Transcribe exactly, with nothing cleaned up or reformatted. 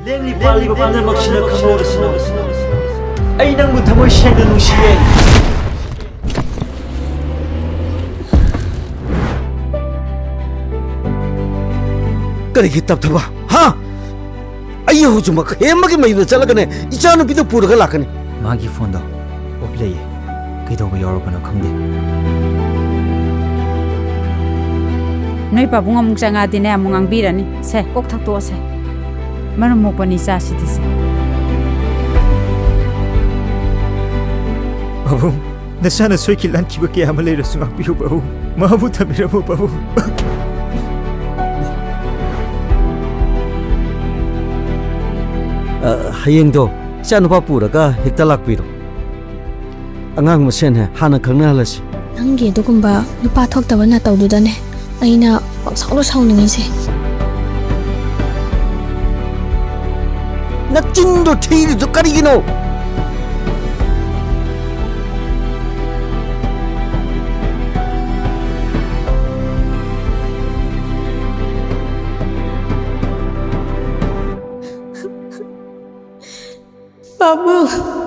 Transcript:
ꯂꯦꯡꯂꯤ ꯄꯥꯜꯂꯤꯕ ꯄꯨꯝꯅꯃꯛꯁꯤꯅ ꯈꯪꯍꯧꯔꯁꯅꯨ, ꯑꯩ ꯅꯪꯕꯨ ꯊꯃꯣꯏ ꯁꯦꯡꯅ ꯅꯨꯡꯁꯤꯌꯦ꯫ ꯀꯔꯤꯒꯤ ꯇꯞꯊꯕ? ꯍꯥ? ꯑꯩ ꯍꯧꯖꯤꯛꯃꯛ ꯍꯦꯃꯒꯤ ꯃꯌꯨꯝꯗ ꯆꯠꯂꯒꯅꯦ, ꯏꯆꯥꯅꯨꯄꯤꯗꯨ ꯄꯨꯔꯒ ꯂꯥꯛꯀꯅꯤ꯫ ꯃꯥꯒꯤ ꯐꯣꯟꯗꯣ off ꯂꯩꯌꯦ꯫ ꯀꯩꯗꯧꯕ ꯌꯥꯎꯔꯕꯅꯣ ꯈꯪꯗꯦ꯫ ꯅꯣꯏ ꯄꯥꯕꯨꯡ ꯑꯃꯨꯛ ꯆꯪꯉꯛꯑꯗꯤꯅꯦ, ꯑꯃꯨꯛ ꯉꯥꯡꯕꯤꯔꯅꯤ꯫ ꯁꯦ, ꯀꯣꯛ ꯊꯛꯇꯣꯛꯑꯁꯦ꯫ ꯃꯔꯝ ꯃꯣꯛꯄꯅꯤ ꯆꯥꯁꯤꯗꯤ ꯁꯦ꯫ ꯄꯥꯕꯨꯡ, ꯅꯆꯥꯅ ꯁꯣꯏꯈꯤ ꯂꯥꯟꯈꯤꯕ ꯀꯌꯥ ꯑꯃ ꯂꯩꯔꯁꯨ ꯉꯥꯛꯄꯤꯌꯨ ꯄꯥꯕꯨꯡ꯫ ꯃꯍꯥꯛꯄꯨ ꯊꯝꯕꯤꯔꯝꯃꯨ ꯄꯥꯕꯨꯡ꯫ ꯑ, ꯍꯌꯦꯡꯗꯣ ꯏꯆꯥꯅꯨꯄꯥ ꯄꯨꯔꯒ ꯍꯦꯛꯇ ꯂꯥꯛꯄꯤꯔꯣ꯫ ꯑꯉꯥꯡ ꯃꯁꯦꯟ ꯍꯦ ꯍꯥꯟꯅ ꯈꯪꯅꯍꯜꯂꯁꯤ꯫ ꯅꯪꯒꯤ ꯑꯗꯨꯒꯨꯝꯕ ꯅꯨꯄꯥ ꯊꯣꯛꯇꯕ ꯅꯇꯧꯗꯨꯗꯅꯦ ꯑꯩꯅ ꯄꯪꯁꯥꯎꯗ ꯁꯥꯎꯅꯤꯡꯉꯤꯁꯦ꯫ ꯅꯆꯤꯟꯗꯣ ꯊꯤꯔꯤꯗꯨ ꯀꯔꯤꯒꯤꯅꯣ? ꯄꯥꯕꯨꯡ꯫